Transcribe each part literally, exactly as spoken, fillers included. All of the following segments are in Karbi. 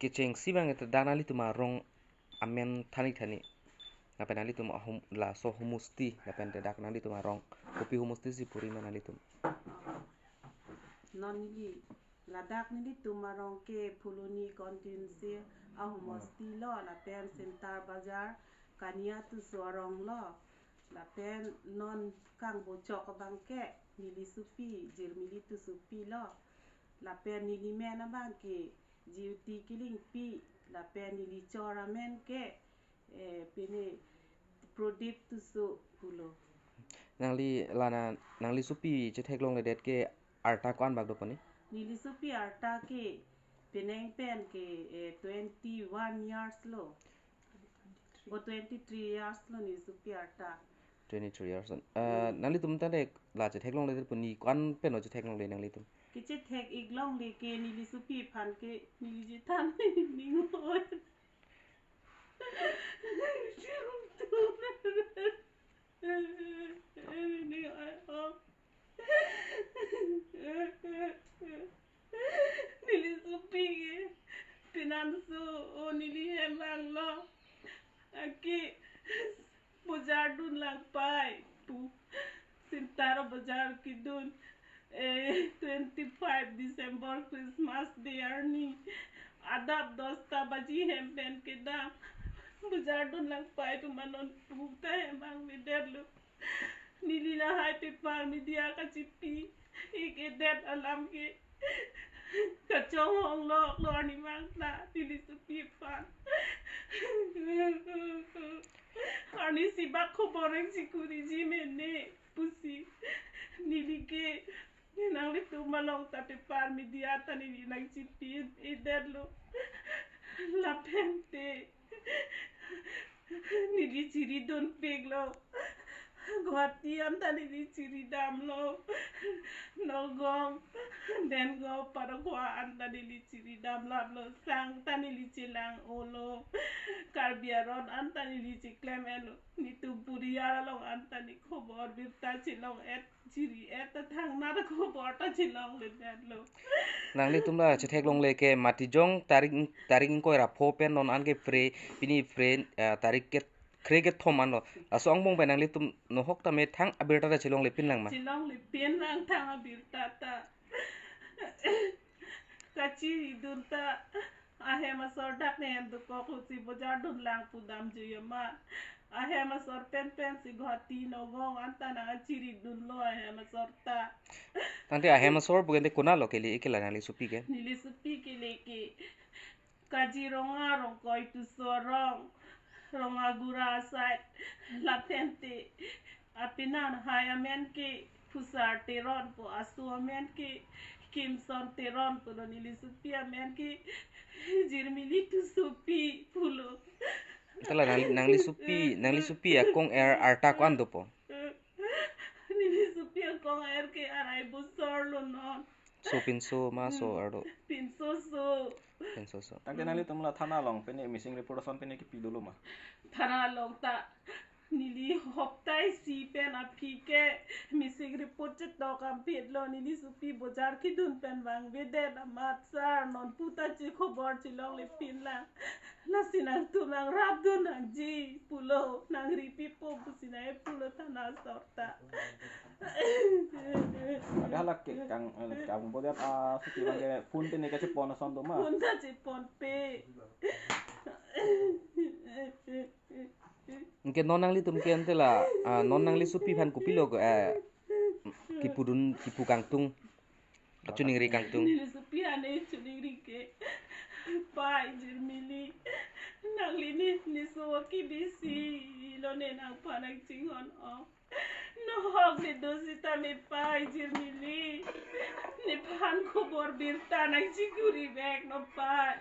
kechengsi abang dak nanglitum arong amen thani thani. Lapen nanglitum ahom laso homosti lapen dak nanglitum arong kopi homosti si puri ma nanglitum. Non neli ladak nelitum arong ke Phuloni constituency ahomosti lo lapen Sintar Bazar Kania Tisso arong lo. Lapen non kangbochok abang ke neli sopi Jirmili Tissopi lo. Lapen neli men abang ke Jyoti Killingpi lapen neli chor amen ke eh, pine Prodip Tisso pulo. Nangli lana nangli sopi chetheklongledet ke arta ko-an bak do poni? Neli sopi arta ke penang pen ke eh, twenty-one years lo. O twenty-three years lo neli sopi arta. Twenty-three years. Uh, nanglitum tangte la chetheklongledet poni ko-an pen o chetheklongle nanglitum? Kechethek-ik longle ke neli sopi aphan ke neli chethan ning oi. Neli sopi ke penanso o neli hem vanglo. Ake bojar dun lang pai pu. Sintar bojar kedun. Eh, twenty-five December Christmas Day arni. Adap dosta baji hem pen kedam. Bojar dun lang pai pu ma non pu ta hem vangvedet lo. Neli lahai paper media kachipi-ik-edet alam ke kachonghong lok lo arni mang ta neli sopi aphan. Arnisi bak khobor nangchikuriji mene pusi. Neli ke nanglitum along ta paper media ta neli nangchipi-edet lo. Lapen te neli chiri dunpik lo. Guwahati anta neli chiri damlo. Nagaon, Dengong, Parakuwa anta neli chiri damlaplo. Sang ta neli chelang-olo. Karbi Aron anta neli cheklem-etlo. Netum puriar along anta ne khobor birta chelong-et. Chiri-et ta thangnat khobor ta chelongledetlo. Nanglitum la chetheklongle ke Matijong tarik, tarik ingkoi ra pho pen non an ke phre, pini phre, eh, tarik ke kre kethom anlo. Laso angbong pen nanglitum nohok tame thang abirta ta chelonglepin lang ma? Chelonglepin lang thang abirta ta. Kachiri dun ta ahem asor dak ne hem dokok lo si bojar dun lang pu damjui amat. Ahem asor penpen si Guwahati, Nagaon anta nangchiri dunlo ahem asor ta. Tangte ahem asor pu ke ante konat lo kele-ik ke la nangli sopi ke? Neli sopi kele ke Kaziranga Rongkoi Tisso arong, Rongagura aside, lapen te apenan hai amen ke Phusar Teron pu, aso amen ke Kimson Teron pulo, neli sopi amen ke Jirmili Tissopi pulo. Ante la nang, nangli sopi, nangli sopi akong-er arta ko-an dopo? Neli sopi akong-er ke arai bosor lo non. So pinso ma so arlo? Pinso so. Pinso so. Tangte nanglitum la thana along pine missing report ason pine kipi dolo ma? Thana along ta neli hopta isi pen aphi ke missing report chetok ampit lo, neli sopi bojar kedun pen vangvedet amat sar non pu ta che khobor chelonglepin lang. Lasi nangtum nangrap dun nangji pulo, nangripipo pusi nai pulo thana asor ta. Ada halak ke kang, eh, kang bojar, ah, suti bang ke phone te ne kachepon ason do ma? Phone ta cheponpe. Anke non nanglitum ke ante la, ah, non nangli sopi aphan kopilo, eh, kipudun, kipu kangtung? Kachiningri kangtung. Neli sopi aphan ne chiningri ke, pai Jirmili, nangli ne, ne so kebisi lo ne nangphan nangchinghon-o. Nohok ne do sitame pai Jirmili, nephan khobor birta nangchikuri vek non pai.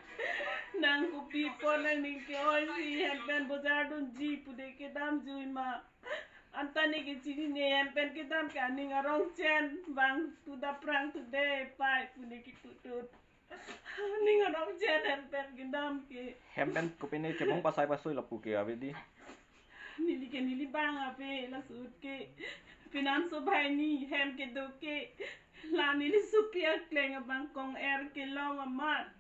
Nang kopi apot nangning ke-oi si hem pen bojar dunji pu de kedamjui ma? Anta ne kechinine hem pen kedam ke aning arong chen vang tu daprang tu de pai pu ne kiputut. Aning arong chen hem pen kedam ke. Hem pen kopine kebong pasai pasoi lapu ke ave di? Neli ke neli bang ave, laso ahut ke pinanso banghini hem kedo ke la neli sopi akleng abang kong-er kelong amat.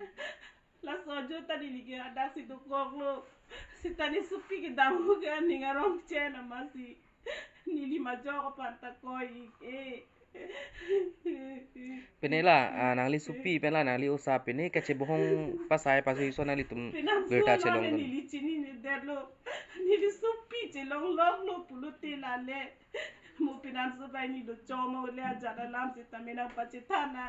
Laso ajo ta neli ke adak si dokoklo. Seta ne sopi kedam ke aning arong chen amatsi neli majok aphan ta koi ik e. Pine la, ah, nangli sopi pen la nangli osa pine kachebohong pasai pasu iso nanglitum Pinangso birta chelong lale dun. Neli chininedet lo. Neli sopi chelong lok lo pulote lale. Mo pinangso bai ni do choma ule ajat alam seta menang pachethana.